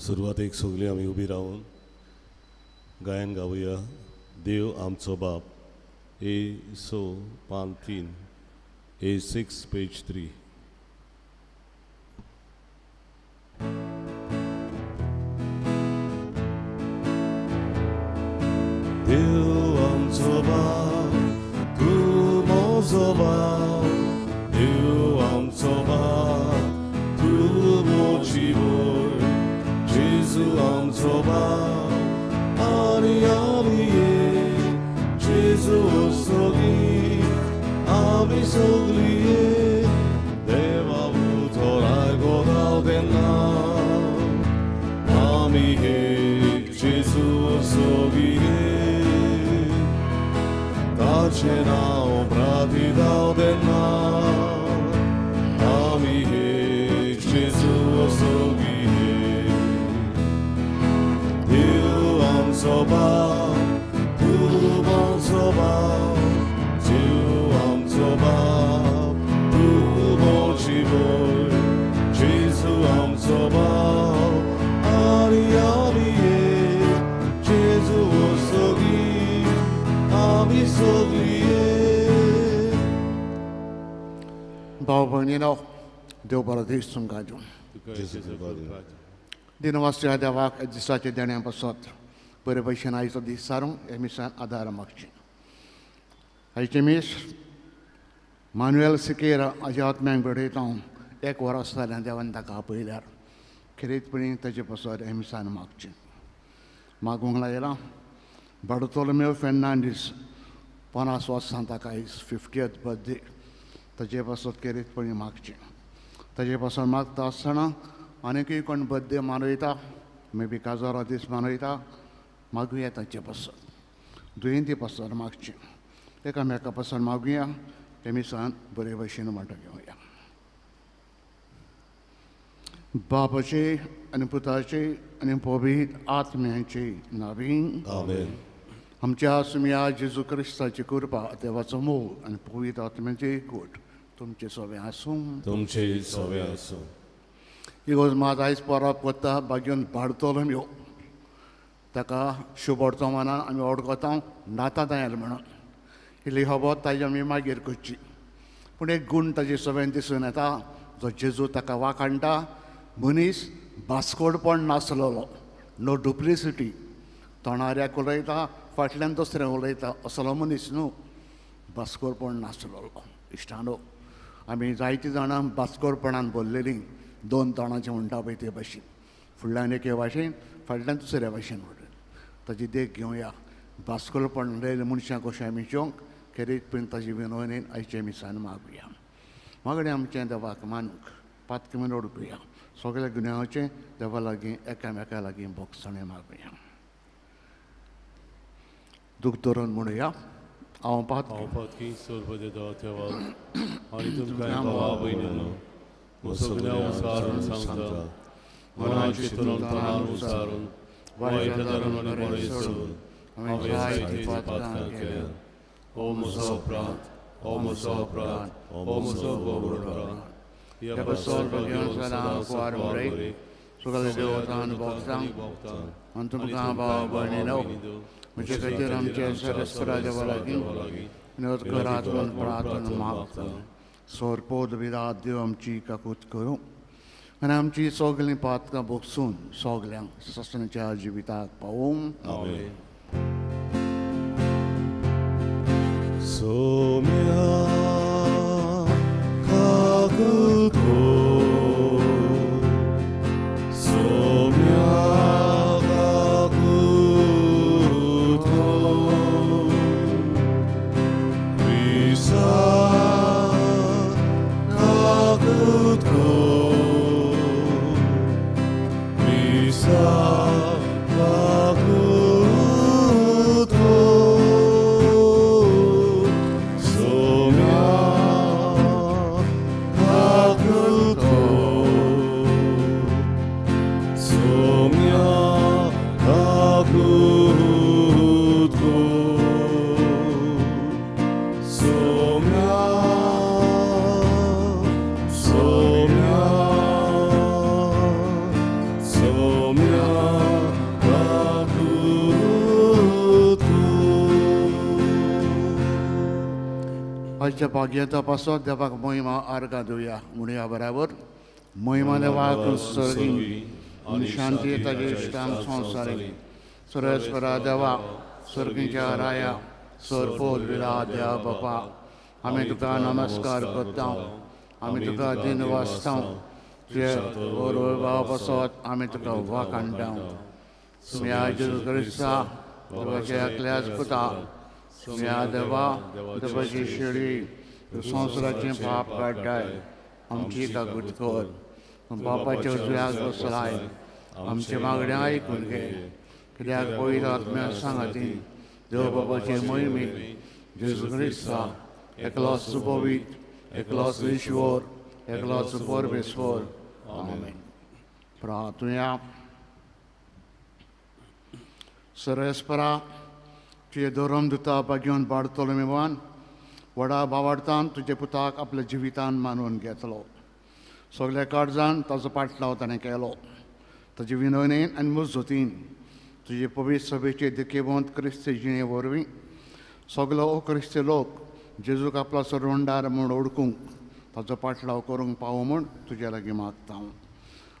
सुरवातेक सगळीं आमी उबी रावन गायन गावया. देव आमचो बाप, ए स पान 3, A6 page 3. देव आमचो बाप, तूं म्हजो बाप, देव आमचो बाप, तूं म्हजी व्हड, जेजू आमचो बाप आनी आमी एक, जेजू सगळीं आमी सगळीं एक, देवा उतर आयकता तेन्ना आमी एक, जेजू सगळीं एक, ताचें नांव प्रार्थिता तेन्ना आमी एक, जेजू सगळीं एक. देव आमचो बाप, तूं म्हजो बाप, देव आमचो बाप, तूं म्हजी व्हड, जेजू आमचो बाप आनी आमी एक, जेजू सगळीं आमी सगळीं एक. भाव भयणीनो, देव बरो दीस तुमकां दिवं. दिनवासच्या देवाक दिसाच्या देण्या पासत बरे भशेन आयचो दीस सारूंक हे मिसान आदार मागची. आयचें मीस मानुएल सिकेरा हाज्या आत्म्याक भेटयता हांव. एक वरस जालें देवान ताका आपयल्यार खेरीतपणी ताजे पासत हे मिसान मागचें. मागूंक लायलां बार्तोलोमेव फेर्नांडीस, 50 वर्सां ताका आयज 50th birthday, ताजे पासत खेरीतपणी मागचें. ताजे पासत मागता आसतना आनीकय कोण बर्थडे मनयता, मे बी काजारा दीस मनयता, मागुया ताचे पासत. दुयेंती पासत मागचें. एकामेका पासत मागुया. ते मिसान बरे भशेन वांटो घेवया. बापाचे आनी पुताचे आनी पवित्र आत्म्याचे नांवान आमेन. आमच्या सुम्या जेजू क्रिस्ताची कृपा, देवाचो मोग आनी पवित्र आत्म्याचे एकवट तुमचे सगळें आसूं. तुमचे सगळें आसूं. इगोज मात आयज परब करता बागेवन बार्तोलोमेव, ताका शुभ मनान आमी वळखता नातां म्हणून. इल्ली खबर ताजी आमी मागीर करची, पूण एक गूण ताजे सगळ्यान दिसून येता, जो जेजू ताका वाखाणटा, मनीस बास्कोडपण नासलेलो, नो डुप्लिसिटी, तोंडाऱ्याक उलयता फाटल्यान दुसरें उलयता असलो मनीस न्हू, बास्कोडपण नासलेलो. इश्टानो, आमी जायतीं जाणां बास्कोडपणान भरलेलीं, दोन तोंडाचें म्हणटा पळय ते भाशेन, फुडल्यान एके भाशेन फाटल्यान दुसऱ्या भाशेन म्हणटा. ताजी देख घेवया. बास्कोलपण उलयले मनशां कशें आमी जेवंक खेरीतपणी ताजी विनवणीन आयचे मिसान मागुया. मागणें आमचें देवाक मानूंक पातकी रडकुया. सगळ्या गुन्यांवाचें देवा लागीं एकामेका लागीं भोगसणें मागुया. दूख धरून म्हणुया, हांव पातकी सर्व देवा आनी तुमकां भावा भयणीनो म्हजो गुन्यांव उसारून सांगता, मनाचे तोंडान उसारून वायट धरून आनी बरें सोडून हांवें जायतीं पातकां केल्यात. ओ म्हजो अपराध, ओ म्हजो अपराध, ओ म्हजो व्हड अपराध. ह्या पासत घेवन सदां कुवार मरे सगळ्या देवतान भोगतां आनी तुमकां भाव भयणीनो म्हजे खातीर आमचे सरस्परा देवा लागीं विनोद करात म्हूण प्रार्थना मागता. सोरपोद विरात देव आमची काकूत करूं आनी आमची सगळीं पातकां भोगसून सगल्यांक ससनाच्या जिविताक पावूं. आमेन. सोम्या काकूत कर, सोम्या काकूत कर, क्रिस्ता काकूत कर, क्रिस्ता काकूत देवाच्या भाग्यता पासत देवाक महिमा आर्गां दिवया म्हणया बराबर. महिमा देवाक सर्गी आनी शांती ताजे इश्टांक संवसारी. सुरेश्वरा देवा सर्गीच्या राया सरपोत विरा देवा बापा, आमी तुका नमस्कार करता, आमी तुका दिन वाचता, तुजे वरवळ पासत आमी तुका वाखाणटा. तुमी जेजू क्रिस्ता देवाच्या एकल्याच पुता, तुमी देवा देवाची शेळी संवसाराचें पाप काडटाय, आमची कागूत कर. बापाच्या उजव्याक बसलाय, आमचे मागणें आयकून घे. कित्याक पयलो आत्म्या सांगाती देव बाबाचे मोहिमेक जेजू क्रिस्ता एकलोच पवित्र, एकलोच ईश्वर, एकलोच परमेश्वर. आमेन. प्रार्थुया. सरस्परा तुजे धर्म दुता भाग्योन बाडतलो मेवान व्हडा भावार्थान तुजे पुताक आपल्या जिवितान मानून घेतलो. सगल्या काळजान ताजो पाटलाव ताणें केलो. ताजे विनवणेन आनी मुजोतीन तुजे पवित्र सभेचे दिकेवंत क्रिस्ती जिणे वरवीं सगलो ओ क्रिस्ती लोक जेजूक आपलो सरवंडार म्हूण ओळखूंक ताजो पाटलाव करूंक पावो म्हूण तुज्या लागीं मागता हांव.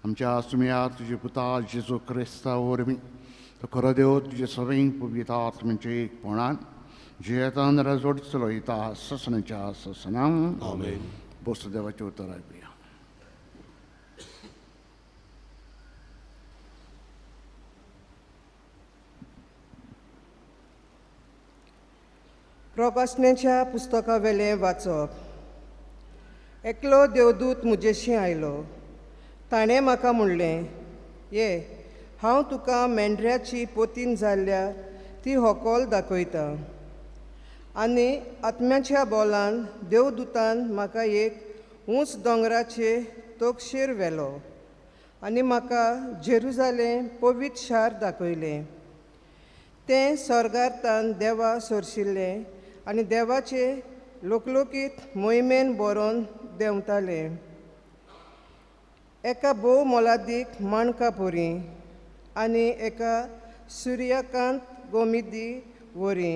आमच्या सुमया तुजे पुता जेजू क्रिस्ता वरवीं तो खरो देव तुजे सगळीं पवित्र आत्म्याचे एकपणान जियेतान राजवट चलयता ससनाच्या ससना. आमेन. बोस देवाचें उतर आयकुया. प्रकाशनेच्या पुस्तकावेलें वाचप. एकलो देवदूत म्हजेशी आयलो. ताणें म्हाका म्हणलें, ये, हांव तुका मेंढऱ्याची पोतीन जाल्ल्या ती होकोल दाखयता. आनी आत्म्याच्या बोलान देवदूतान म्हाका एक ऊंच दोंगराचे तोक्षेर व्हेलो आनी म्हाका जेरुजालेम पवित्र शार दाखयलें. तें स्वर्गांतल्यान देवा सोरशिल्लें आनी देवाचे लोकलोकीत मोहिमेन बरोवन देंवतालें. एका भोव मोलादीक माणका परी आनी एका सुर्यकांत गोमिदी वरी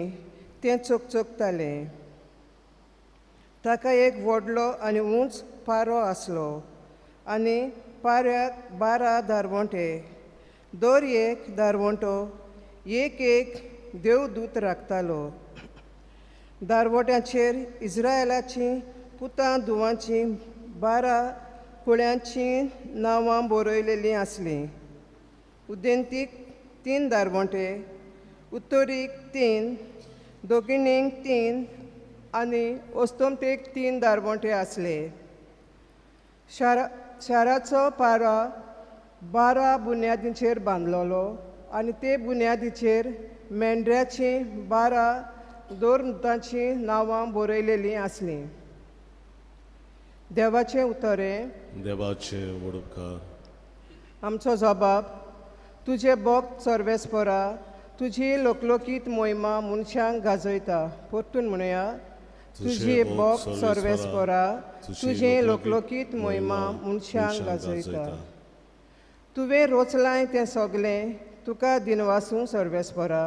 तें चकचकतालें. ताका एक व्हडलो आनी उंच पारो आसलो आनी पाऱ्याक 12 दारवंटे, दर एक दारवंटो एक एक देवदूत राखतालो. दारवट्यांचेर इस्रायलाचीं पुतां धुवांचीं 12 कुळ्यांचीं नांवां बरयलेलीं आसलीं. उदेंतीक 3 दारवंटे, उत्तरीक 3, दक्षिणेक 3 आनी अस्तंतेक 3 दारवंटे आसले. शाराचो पारो 12 बुन्यादींचेर बांदलेलो आनी ते बुन्यादीचेर मेंढऱ्याचीं 12 दोरमुतांचीं नांवां बरयलेलीं आसलीं. देवाचें उतरें. देवाचें वडपकार. आमचो जबाब. तुजें भक्त सर्वेस्परा तुजी लोकलोकीत मोहिमा मनशांक गाजयता. परतून म्हणया, तुजी भक्त सर्वेस्परा तुजी लोकलोकीत मोहिमा मनशांक गाजयता. तुवें रोचलाय तें सगलें तुका दिनवासूं सर्वेस्परा.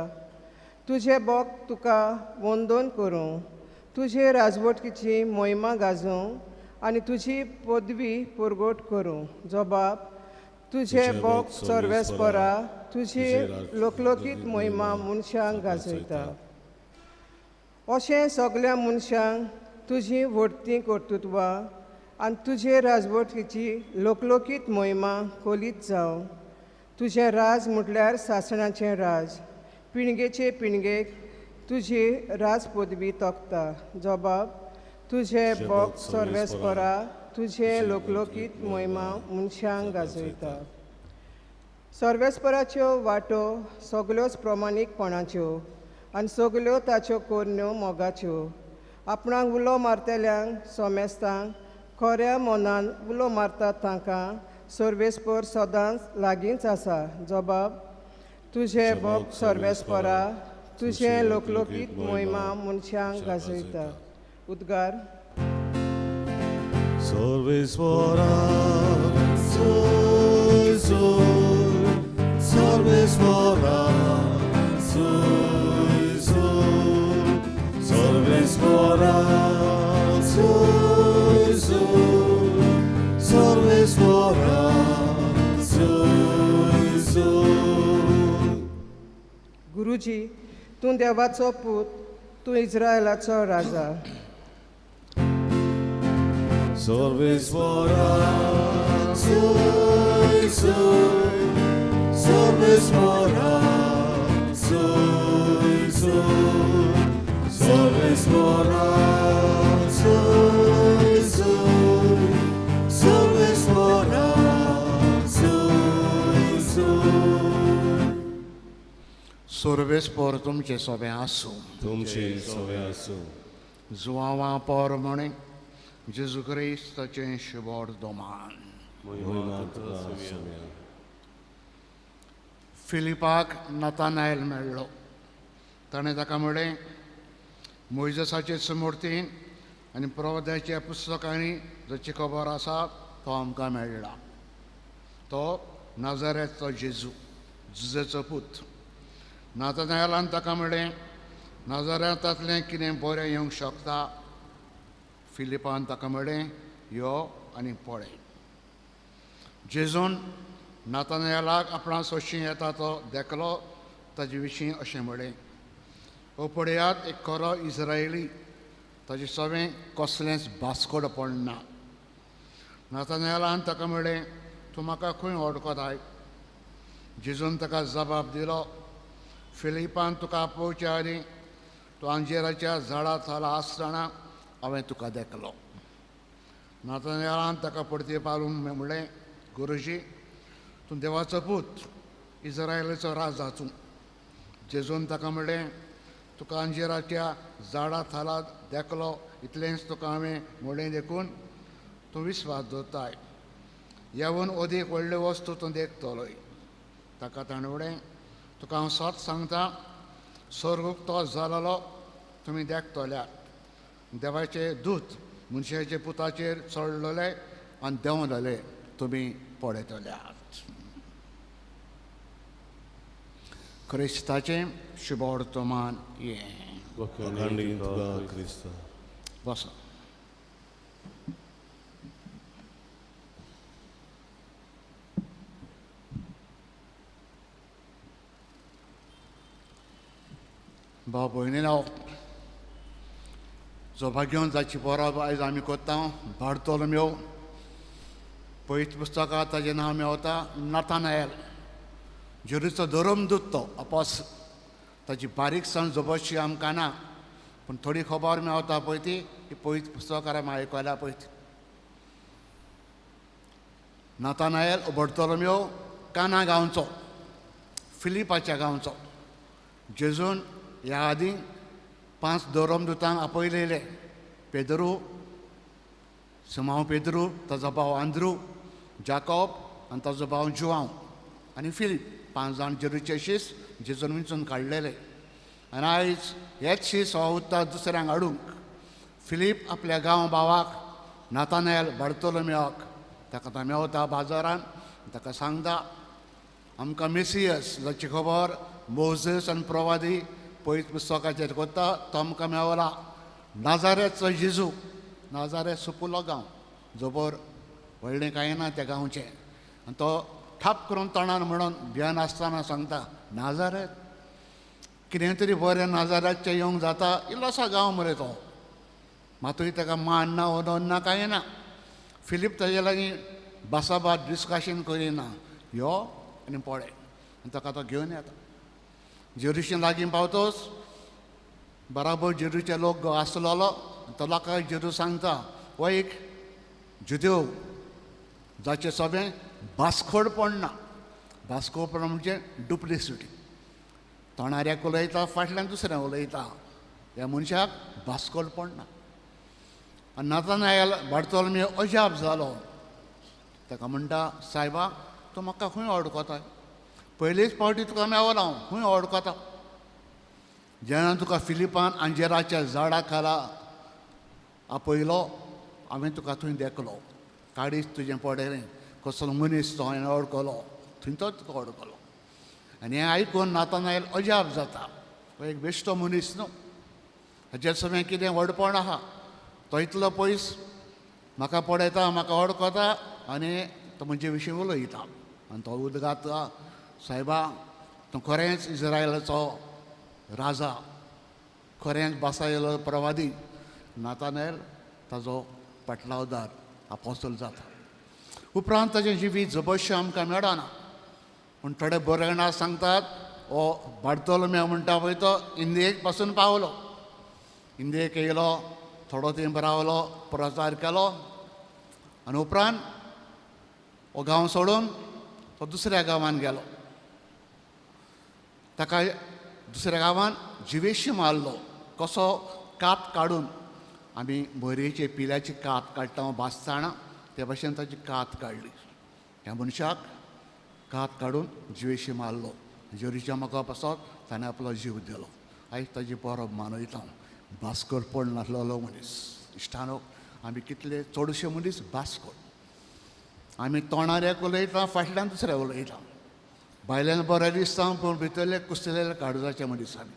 तुजें भक्त तुका वंदन करूं, तुजे राजवटकीची मोहिमा गाजूं आनी तुजी पदवी परगट करूं. जबाब. तुजें भक्त सर्वेस्परा तुजी लोकलोकीत मोहिमा मनशांक गाजयता. अशें सगल्या मनशांक तुजी व्हडतीं कर्तृत्वां आनी तुजे राजवटकीची लोकलोकीत मोहिमा कोलीत जावं. तुजें राज म्हटल्यार सासणाचें राज, पिणगेचे पिणगेक तुजी राज पदवी तोखता. जबाब. तुजें भक्त सर्वेस्परा तुजें लोकलोकीत मोहिमा मनशांक गाजयता. सर्वेस्पराच्यो वाटो सगल्योच प्रमाणीकपणाच्यो आनी सगल्यो ताच्यो कोरण्यो मोगाच्यो. आपणाक उलो मारतल्यांक सोमेस्तांक खऱ्या मनान उलो मारतात तांकां सर्वेस्पर सदांच लागींच आसा. जबाब. तुजें भक्त सर्वेस्परा तुजें लोकलोकीत मोहिमा मनशांक गाजयता. उद्गार. सर्वेस्परा सोय सोय, सर्वेस्परा सोय सोय, सर्वेस्परा गुरुजी, तूं देवाचो पूत, तूं इस्रायलाचो राजा. सर्वेस्परा सुय सुय, सर्वेस्परा सुय सुय, सर्वेस्परा सुय सुय, सर्वेस्परा सुय सुय. सर्वेस्पर तुमचे सोबें आसूं. तुमचे सोबें आसूं. जुवांवा पोर म्हणे जेजू क्रिस्ताचें शुभोर दोमान. फिलिपाक नतानायल मेळ्ळो. ताणें ताका म्हळें, मोयजसाचे सुमूर्तीन आनी प्रवाद्याच्या पुस्तकांनी जाची खबर आसा तो आमकां मेळ्ळा. तो नाजारेचो जेजू, जुजेचो पूत. नातानायलान ताका म्हळें, नाजारेतांतलें कितें बरें येवंक शकता? फिलिपान ताका म्हळें, यो आनी पळय. जेजून नातानायलाक आपणा सोशी येता तो देखलो. ताजे विशीं अशें म्हळें, ओ पळयात एक खरो इस्रायली, ताजे सवें कसलेंच बास्कोड पडना. नातानायलान ताका म्हळें, तूं म्हाका खंय वळखताय? जेजून ताका जबाब दिलो, फिलिपान तुका आपोवचे आदीं तूं अंजेराच्या झाडा थाला आसतना हांवें तुका देखलो. नातानायलान ताका परते पारून म्हळें, गुरुजी, तूं देवाचो पूत, इस्रायलाचो राजा तूं. जेजून ताका म्हळें, तुका अंजेराच्या झाडा थाला देखलो इतलेंच तुका हांवें म्हणलें देखून तूं विस्वास दवरताय. येवन अदीक व्हडल्यो वस्तू तूं देखतलोय. ताका ताणें म्हणलें, तुका हांव सत सांगता, स्वर्ग उक्तो जालोलो तुमी देखतल्यात, देवाचे दूत मनशाचे पुताचेर चडलेले आनी देंवलेले तुमी पळयतल्यात. क्रिस्ताचें शुभवर्तमान हें. बस. भाव भयणीनो, जो भाग्योन जाची परब आयज आमी करता, बार्तोलोमेव. पयलीं पुस्तकां ताजें नांव मेवता नातानायल, जेरूचो धर्मदूत तो अपोस. ताजी बारीकसाण जबरशी आमकां ना, पूण थोडी खबर मेवता पळय ती पयलीं पुस्तकां आमी आयकल्या पळय ती. नातानायल बार्तोलोमेव काना गांवचो, फिलिपाच्या गांवचो. जेजून ह्या आदीं 5 धर्मदूतांक आपयलेले, पेद्रू, सिमांव पेद्रू, ताजो भाव आंद्रू, जाकोब आनी ताजो भाव जुआंव आनी फिलीप. 5 जाण जेरूचे शीस जेजून विंचून काडलेले. आनी आयज हेच शीस वावुरता दुसऱ्यांक हाडूंक. फिलीप आपल्या गांव भावाक नातानायल बार्तोलोमेवाक ताका तो मेवता बाजारान, ताका सांगता, आमकां मेसियस जाची खबर मोझेस आनी प्रवादी पयलीं पुस्तकाचेर करता तो आमकां मेवला. नाजारेचो जेजू, नाजारेत सुपुल्लो गांव, जबर व्हडलें कांय ना त्या गांवचें. आनी तो ठाप करून तोंडान म्हणून भियान आसतना सांगता, नाजारेत कितें तरी बरें नाजारेतचें येवंक जाता, इल्लोसो गांव मरे तो. मातूय ताका मान ना, वदन ना, कांय ना. फिलीप ताजे लागीं बासाबाद डिस्कशन करिना, यो आनी पळय. आनी ताका तो घेवन येता. जेरुशलेम लागीं पावतोच बराबर जेरूचे लोक आसलेलो तो लोकांक जेरू सांगता, हो एक जुदेव जाचें सगळें बास्कोड पडना. बास्कोड पडना म्हणजे डुप्लिसिटी. तोंडार एक उलयता, फाटल्यान दुसरें उलयता. ह्या मनशाक बास्कोड पडना. आनी नातानायल बार्तोलोमेव अजाप जालो. ताका म्हणटा, सायबा, तूं म्हाका खंय वळखता? पयलीच फावटी तुका मेवला हांव, खंय वळखता? जेन्ना तुका फिलिपान अंजेराच्या झाडा खाला आपयलो, हांवें तुका थंय देखलो, काडीच तुजें पडलें, कसलो मनीस तो हांवें वळखलो, थंय तो तुका वळखलो. आनी हें आयकून नातानायल अजाप जाता. हो एक बेश्टो मनीस न्हू, हाचेर सगळें कितें व्हडपण आहा. तो इतलो पयस म्हाका पळयता, म्हाका वळखता आनी तो म्हजे विशीं उलयता. आनी तो उदगाता, सायबा, तूं खरेंच इस्रायलाचो राजा, खऱ्यांक बासायलो प्रवादी नातानेल ताजो पाटलावदार आपोसल जाता. उपरांत ताजें जिवीत जबरशें आमकां मेळना, पूण थोडे बरें सांगतात हो बार्तोलोमेव म्हणटा पळय तो इंदियेक पासून पावलो, इंदियेक येयलो, थोडो तेंप रावलो, प्रचार केलो आनी उपरांत हो गांव सोडून तो दुसऱ्या गांवान गेलो. ताका दुसऱ्या गांवान जिवेशी मारलो. कसो कात काडून आमी बोरयेचे पिल्याची कात काडटा भाजताना ते भाशेन ताची कात काडली. ह्या मनशाक कात काडून जिवेशी मारलो. जेरीच्या म्हाका पासत ताणें आपलो जीव दिलो. आयज ताजी परब मानयता. भास्करपण नासलेलो मनीस. इश्टानो, आमी कितले चडशे मनीस भास्कर. आमी तोंडार एक उलयता, फाटल्यान दुसरें उलयता, भायल्यान बरें दिसता पूण भितरले कुसलेले काळजाचे मनीस आमी.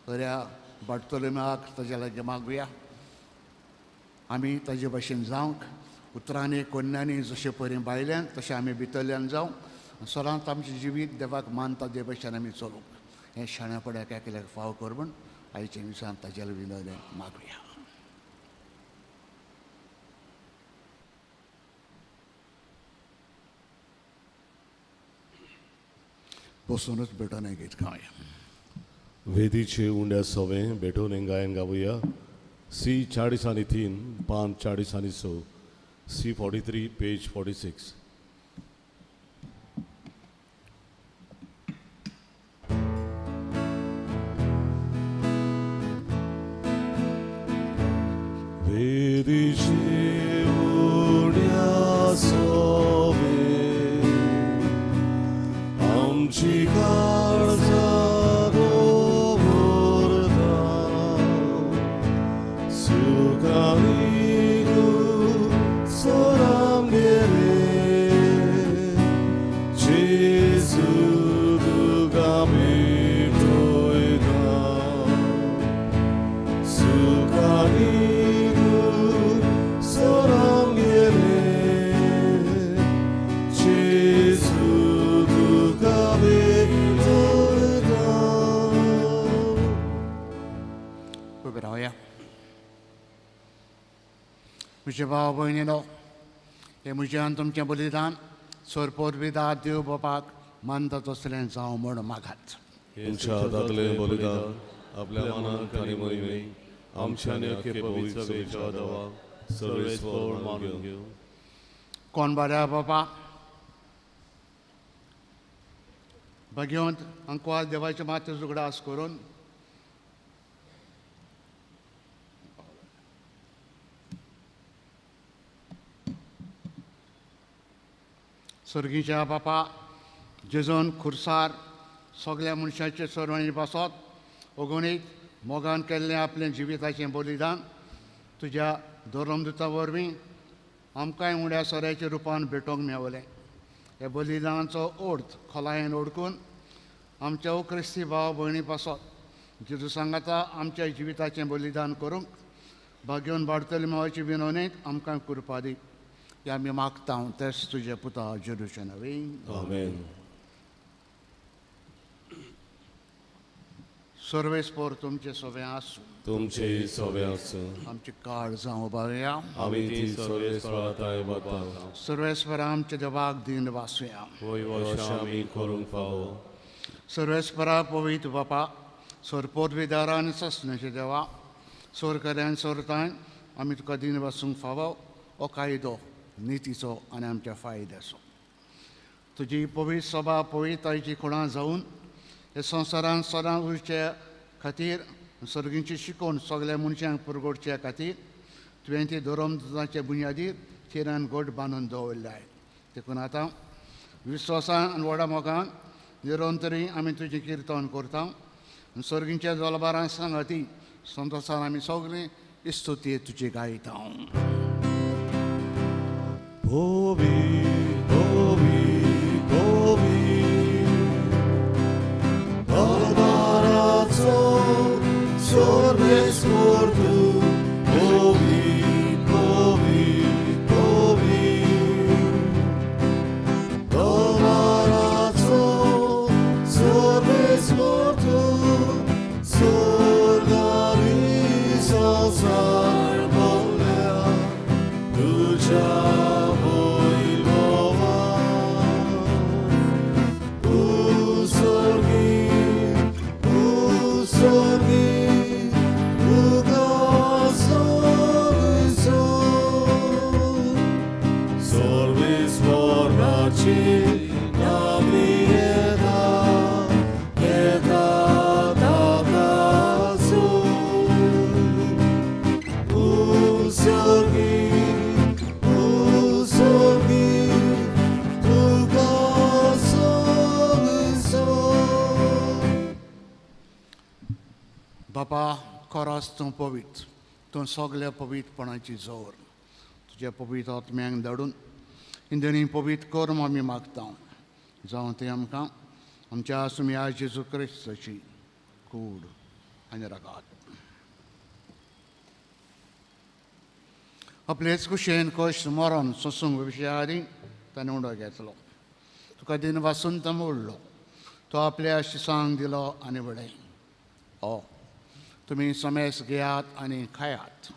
तर ह्या बार्तोलोमेवाक ताज्या लागीं मागुया आमी ताजे भाशेन जावंक, उतरांनी कोन्यांनी जशे परी भायल्यान तशें आमी भितरल्यान जावंक, सदांच आमचें जिवीत देवाक मानता ते भाशेन आमी चलूंक. हें शाण्यापणाक एकल्याक फाव कर म्हूण आयच्या दिसान ताज्या विनवणें मागुया. बसूनच भेटोन गीत गावया. वेदीचे उंड्या सवें भेटोवन गायन गावया. सी 43, पान 46, सी 43, पेज 46. वेदीचे उंड्या सवें आमची काळजां दवरता, सुखांनी कुसर आमगेले, जेजू तुका भेटयता, सुखांनी कुसर आमगेले, जेजू तुका भेटयता. उबे रावया. म्हजे भाव भयणीनो, हें म्हजें आनी तुमचें बलिदान सोरपोर विदा देव बापाक मानता तसलें जावं म्हूण मागात. तुमच्या हातांतलें बलिदान आपल्या मनाक आनी मोहिमेक आमच्या आनी अख्खे पवित्र सभेच्या देवाक सर्वेस्पर मानून घेवं. कोण बऱ्या बापा भगवंत अंकवाल देवाचे माते उगडास करून सर्गीच्या बापा जेजून खुर्सार सगळ्या मनशाचे सरवणी पासत अगणीत मोगान केल्लें आपलें जिविताचें बलिदान तुज्या धर्मदुता वरवीं आमकांय उण्या सोऱ्याच्या रुपान भेटोवंक मेवलें. ह्या बलिदानाचो अर्थ खोलायेन ओडकून आमच्या क्रिस्ती भाव भयणी पासत जेजू सांगाता आमच्या जिविताचें बलिदान करूंक भाग्योवन बार्तोलोमेवाचे विनवणेक आमकां कृपा दी. हे आमी मागता तेच तुजे पुता जेजूचे नांवान. आमेन. सर्वेस्पर तुमचे सगळें आसूं. तुमचे सगळें आसूं. आमची काळजां उबारुया. आमी ती सर्वेस्परा ताय वता. सर्वेस्परा आमच्या देवाक दीन वासुया. वय वश आमी करूंक फावो. सर्वेस्परा पवित्र बापा, सरपोत विदारा आनी ससण्याचे देवा, सोरकऱ्यान सोरताय आमी तुका दीन वासूंक फावो हो कायदो नितीचो आनी आमच्या फायद्याचो. तुजी पवित्र सभा पवित्रतायेची खुणां जावन हे संवसारान सदां उरचे खातीर सर्गींची शिकोवन सगळ्या मनशांक पुरगोडचे खातीर तुवें ती धर्मदुताचे बुन्यादीर थिरान घट बांदून दवरल्या. देखून आतां विस्वासान आनी व्हडा मोगान निरंतरी आमी तुजें किर्तन करता आनी सर्गींच्या जलबारान सांगाती संतोसान आमी सगळीं इस्तुती तुजी गायता. Holy, holy, holy, दरबाराचो सर्वेस्पर तूं, holy, holy, holy, दरबाराचो सर्वेस्पर तूं, बापा खरोच तूं पवित्र, तूं सगल्या पवित्रपणाची जोर. तुज्या पवित्र आत्म्यांक धाडून इंदनी पवित्र कर आमी मागता, जावं तें आमकां आमच्या सुमया जेजू क्रिस्ताची कूड आनी रगात. आपलेच कुशेन कश्ट मरण सोसूंक विशया आदी ताणें उडो घेतलो. तुका दिन वासून तो मोडलो, तो आपल्या शिसांक दिलो आनी म्हणलें, ओ तुमी समेस घेयात आनी खायात,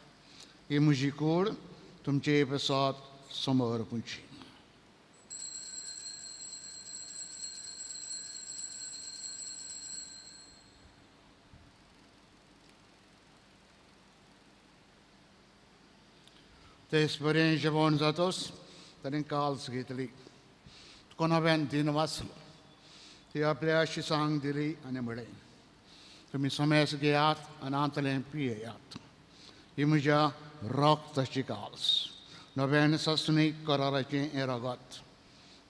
ही म्हजी कूड तुमचे प्रसाद समोर पुंची. तेच बरें जेवण जातोच ताणें काल्स घेतली, तुका नव्यान दिन वाचलो, ती आपल्या शिसांक दिली आनी म्हणलें, तुमी समेस घेयात आनी आंतलें पियेयात, ही म्हज्या रक्ताची काल्स, नव्यान सासणीक कराराचें हें रगत,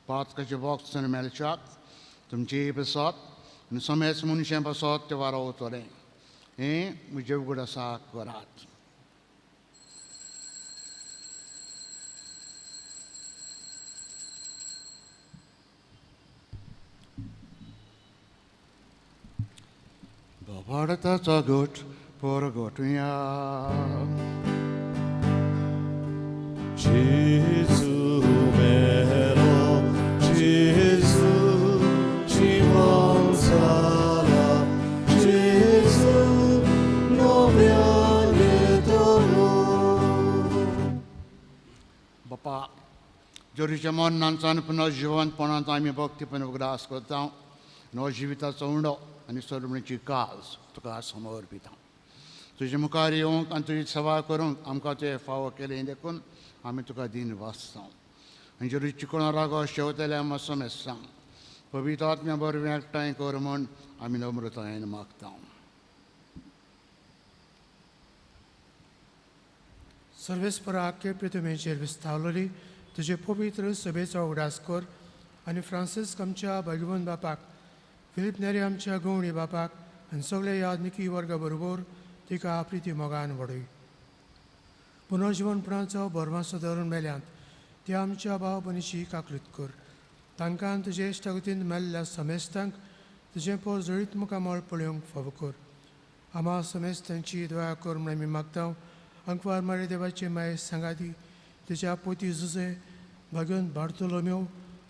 पातकाचें बॉक्स मेळच्याक तुमचें पसत आनी समेस मनशां पसत तें वारोवतलें, हें म्हजें उगडासा करात. भारताचो गोट परगटुया. जेजू मेरो, जेजू जिवन जाला, जेजू नव्यान येतलो. बापा, जोरीच्या मरणांचान पुनः जिवंतपणांत आमी भक्तीपण उगडास करता, नो जिविताचो उंडो आनी सरमणीची काज तुका समर्पिता. तुजे मुखार येवंक आनी तुजी सेवा करूंक आमकां तुवें फावो केलें देखून आमी तुका दिन वाचता. आनी जेरू चिकणो रागो शेवतल्या मातसो मेस्ता पवित्र आत्म्या बरवीं एकठांय कर म्हूण आमी नम्रतायेन मागता. सर्वेस्पराक पृथ्वीचेर विस्तावलोली तुजे पवित्र सभेचो उगडास कर आनी फ्रांसिस्क आमच्या भगवंत बापाक, फिलीप नेरी आमच्या गवणी बापाक आनी सगळे यादनिकी वर्गा बरोबर तिका प्रिती मोगान वाडय. पुनर्जिवनपणाचो भरमासो धरून मेल्यांत त्या आमच्या भाव भयणीची काकलूत कर. तांकां तुजे इश्टागतीन मेल्ल्या समेस्तांक तुजें पोर जळीत मुखामळ पळोवंक फावो कर. आमा समेस्तांची दया कर म्हूण आमी मागता. अंकवार मारी देवाचे माये सांगाती तुज्या पोती जुजे भाग्योन बार्तोलोम्यो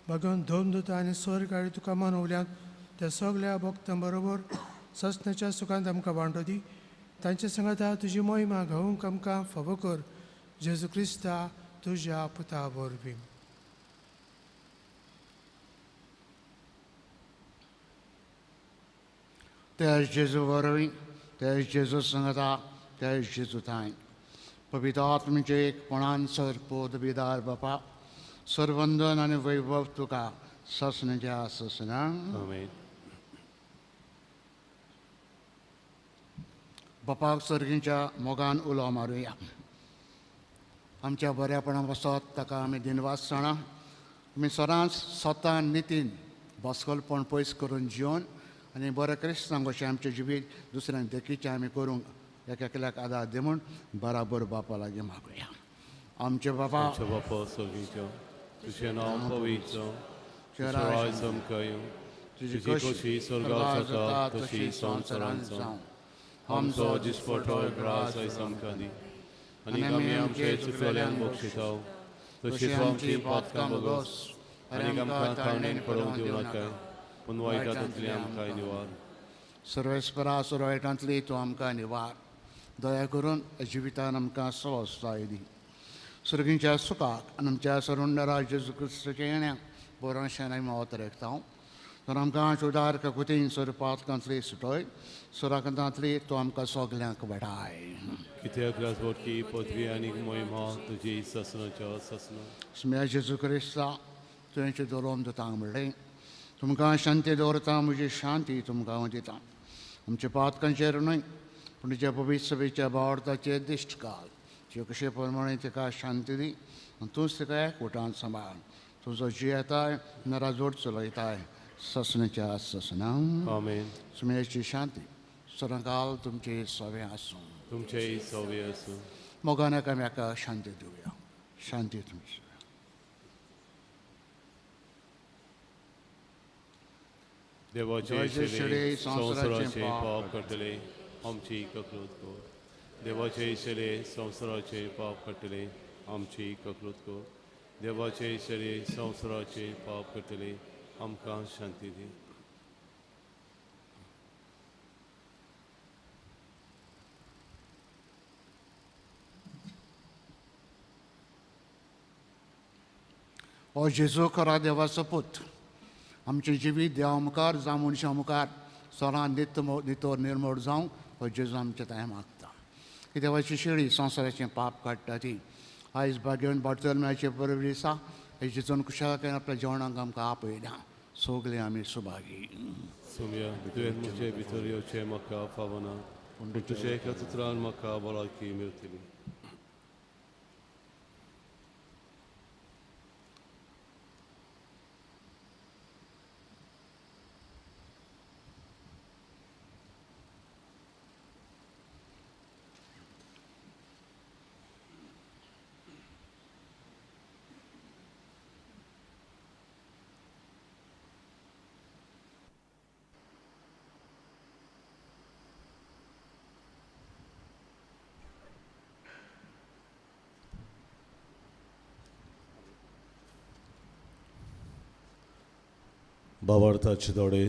भाग्योन धर्मदूत आनी स्वर्गारी तुका मानवल्यांत त्या सगळ्या भक्तां बरोबर ससनाच्या सुखांत आमकां वांटो दी. तांचे सांगाता तुजी मोहिमा गावूंक आमकां फावो कर. जेजू क्रिस्ता तुज्या पुता वरवीं. त्याच जेजू वरवीं, त्याच जेजू सांगाता, त्याच जेजू थांय पवित्र आत्म्याचे एकपणान सर पोदविदार बापा, सरवंदन आनी वैभव तुका ससनाच्या ससना. आमेन. बापाक सर्गीच्या मोगान उलो मारुया. आमच्या बऱ्यापणा वसत ताका आमी दिनवास जाणा. आमी सदांच स्वता नितीन बसकलपण पयस करून जिवन आनी बरें क्रिस्तांव कशें आमचें जिवीत दुसऱ्यांक देखीचें आमी करूंक एक एकल्याक आदार दी म्हूण बराबर बापा लागीं मागुया. आमचे बापा, आमच्या बापा सर्गीच्या, तुजें नांव पवित्र जावं, तुजें राज आमकां येवं, तुजी खोशी स्वर्गार जाता तशी संवसारांत जावं. आमचो दिसपटो ग्रास आयज आमकां दी आनी आमी आमचे चुकलेल्यांक बक्षिता तशीच आमची पातकां बगस आनी आमकां ताळणेन पडोवंक दिवं नाका, पूण वायटांतली आमकां निवार. सर्वेस्परा वायटांतली तूं आमकां निवार. दया करून जिवितान आमकां सवस्ताय दी. सर्गींच्या सुखाक आनी आमच्या सरुंडरा जेजू क्रिस्ताच्या येण्याक बरोशान आमी अवतरेकता. तर आमकां उदार ककुतीन सर पातकांतली सुटय, सुराकांतांतली तूं आमकां सगल्यांक वाडाय. कित्याक राजवटकी पदवी आनी मोहिमा तुजी ससनाच्या ससना. स्म्या जेजू क्रिस्ता तुवें दवरून दितांक म्हणलें, तुमकां शांती दवरता, म्हजी शांती तुमकां हांव दिता. आमच्या पातकांचेर न्हय पूण तुज्या पवित्र सभेच्या भावार्थाचेर दिश्ट घाल. जे कशे प्रमाणे तिका शांती दी आनी तूंच तिका एकवटान सांबाळ. तुजो जियेताय नराजोड चलयताय ससनाच्या ससना. आमेन. सुमेची शांती सदांकाल तुमचे सवे आसूं. तुमचेय सवे आसूं. मोगान एकामेका शांती दिवया. शांती तुमची. देवाचे शेले संवसाराचे पाप काडटले आमची ककलूत कर. देवाचे शेले संवसाराचे पाप काडटले आमची ककलूत कर. देवाचे शेले संवसाराचे पाप काडटले आमकां शांती दी. ओ जेजू खरा देवाचो पूत, आमचें जिवीत देवा मुखार जावं मनशां मुखार सदां नित्य नितोर निर्मोड जावंक हो जेजू आमचें तांय मागता. ही देवाची शेळी संवसाराचें पाप काडटा ती आयज भाग्यवन बार्तोलम्याचे परब दिसा हे जेजून खुशालकायेन आपल्या जेवणाक आमकां आपयल्या. सगळे आमी सुभागी. सोम्या, तुवें म्हजे भितर येवचें म्हाका फावना, पूण तुज्या एका उतरान म्हाका भलायकी मेळटली. भावार्थाचे दोडे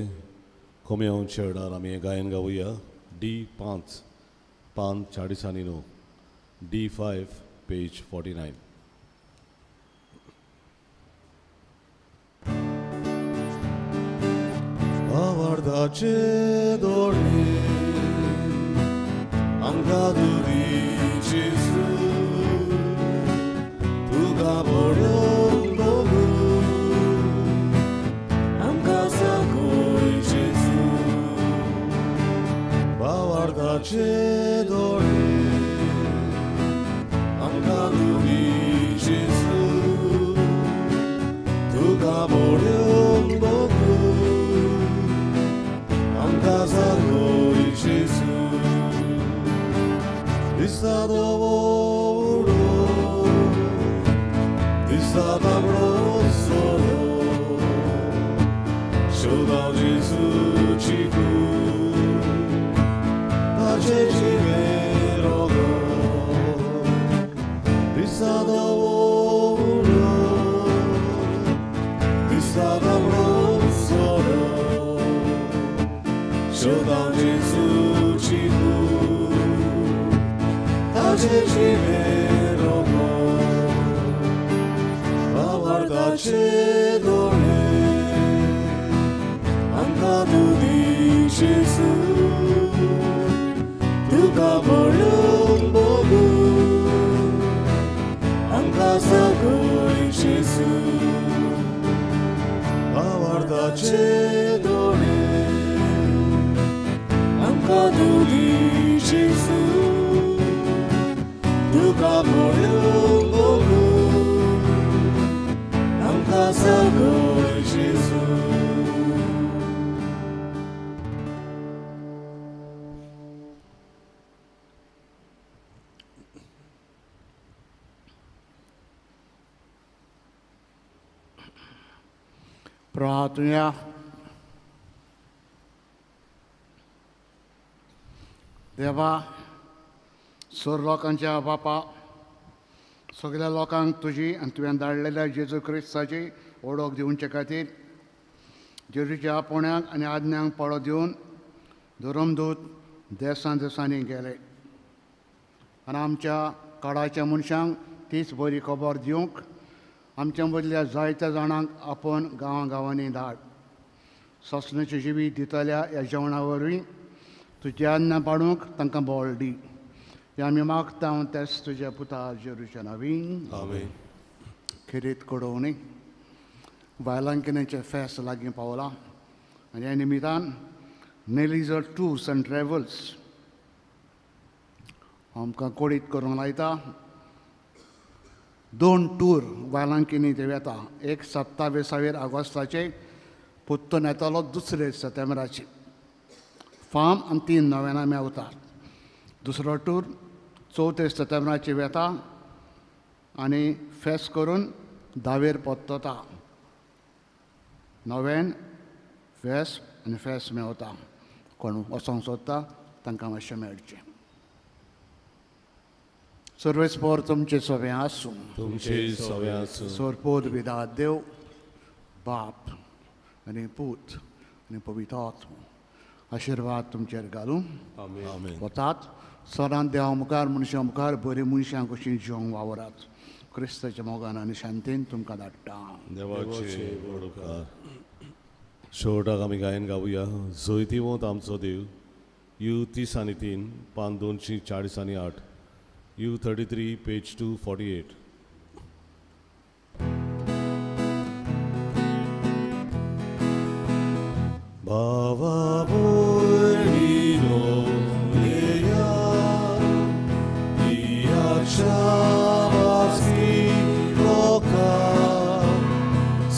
कोम्यांचे वेळार आमी गायन गावया. डी 5 पान 49, डी 5 पेज 49. भावार्थाचे दोडे आमकां दुदी जेजू, तुका पळोवंक बघू आमकां साकय जेजू. भावार्थाचे दोडे आमकां दुदी जेजू, तुका पळोवंक बघू आमकां साकय जेजू. दिसता धवो उडो, दिसता तांबडो सोरो, शोधाव जेजूची कूड, ताचे जिवे रोगो. दिसता धवो उडो, दिसता तांबडो सोरो, शोधाव जेजूची कूड, ताचे जिवे रोगो. भावार्थाचे दोळे आमकां दुदी जेजू, तुका पळोवंक बघू आमकां साकय जेजू. भावार्थाचे दोळे आमकां दुदी जेजू, तुका पळोवंक बघू आमकां साकय जेजू. प्रार्थुया. देवा, सोर लोकांच्या बापा, सगळ्या लोकांक तुजी आनी तुवें धाडलेल्या जेजू क्रिस्ताची ओळख दिवचे खातीर जेजूच्या आपोवण्याक आनी आज्ञांक पाळो दिवन धर्मदूत देसां देसांनी गेले आनी आमच्या काळाच्या मनशांक तीच बरी खबर दिवंक आमच्या मदल्या जायत्या जाणांक आपोवन गांवां गांवांनी धाड. सासणाचें जिवीत दितल्या ह्या जेवणा वरवीं तुज्या आज्ञा पाडूंक तांकां बळ दी. हें आमी मागता तेच तुज्या पुता जेरूच्या नांवीन. आमेन. खेरीत कडोवणी बायलांकिण्याचें फेस्त लागीं पावलां आनी ह्या निमितान नेलिजर टूर्स अँड ट्रॅव्हल्स आमकां कोडीत करूंक लायता. 2 टूर बायलांकिनी ते वेता. एक 27 ऑगस्टाचे पुत्तन येतालो, दुसरे सप्टेंबराचे. फाम आनी 3 नव्याना मेवतात. दुसरो टूर 4 सप्टेंबराची वेता आनी फेस करून 10वेर परतता. नव्यान फेस आनी फेस मेवता. कोण वचोंक सोदता तांकां मातशें मेळचें. सर्वेस्पोर तुमचे सगळें आसूं. तुमचे सगळें आसूं. सोरपोद विदा देव बाप आनी पूत आनी पवित्र आत्मो आशिर्वाद तुमचेर घालूं. वतात सदां देवा मुखार मनशां मुखार बरीं मनशां कशीं जिवंक वावरात. क्रिस्ताच्या मोगान आनी शांतीन तुमकां धाडटा. देवाचे व्हड उपकार. शेवटाक आमी गायन गावया जैतिवंत आमचो देव. You 30 आनी 3 पान 240 आनी 8. U 33 page 248. भावा भयणीनो येया दियाच्या वासी लोका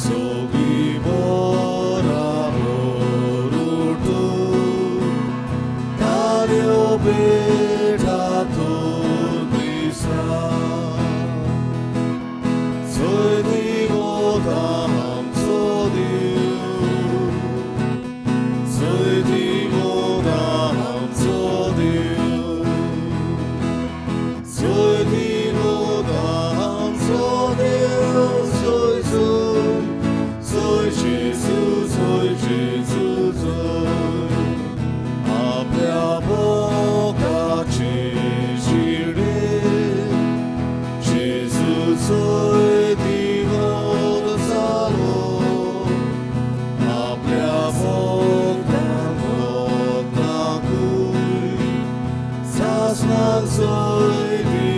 सगळीं बराबर उठून ताळयो पेटात दिसा जैतिवंत आमचो देव जैतिवंत आमचो देव जैतिवंत आमचो देव. जय जय जय जेजू जय जेजू जय. आपल्या मोगाचे जिणे जेजू जैतिवंत जालो. आपल्या भक्तांक भक्तांकूय सासणाक जैतिवंत.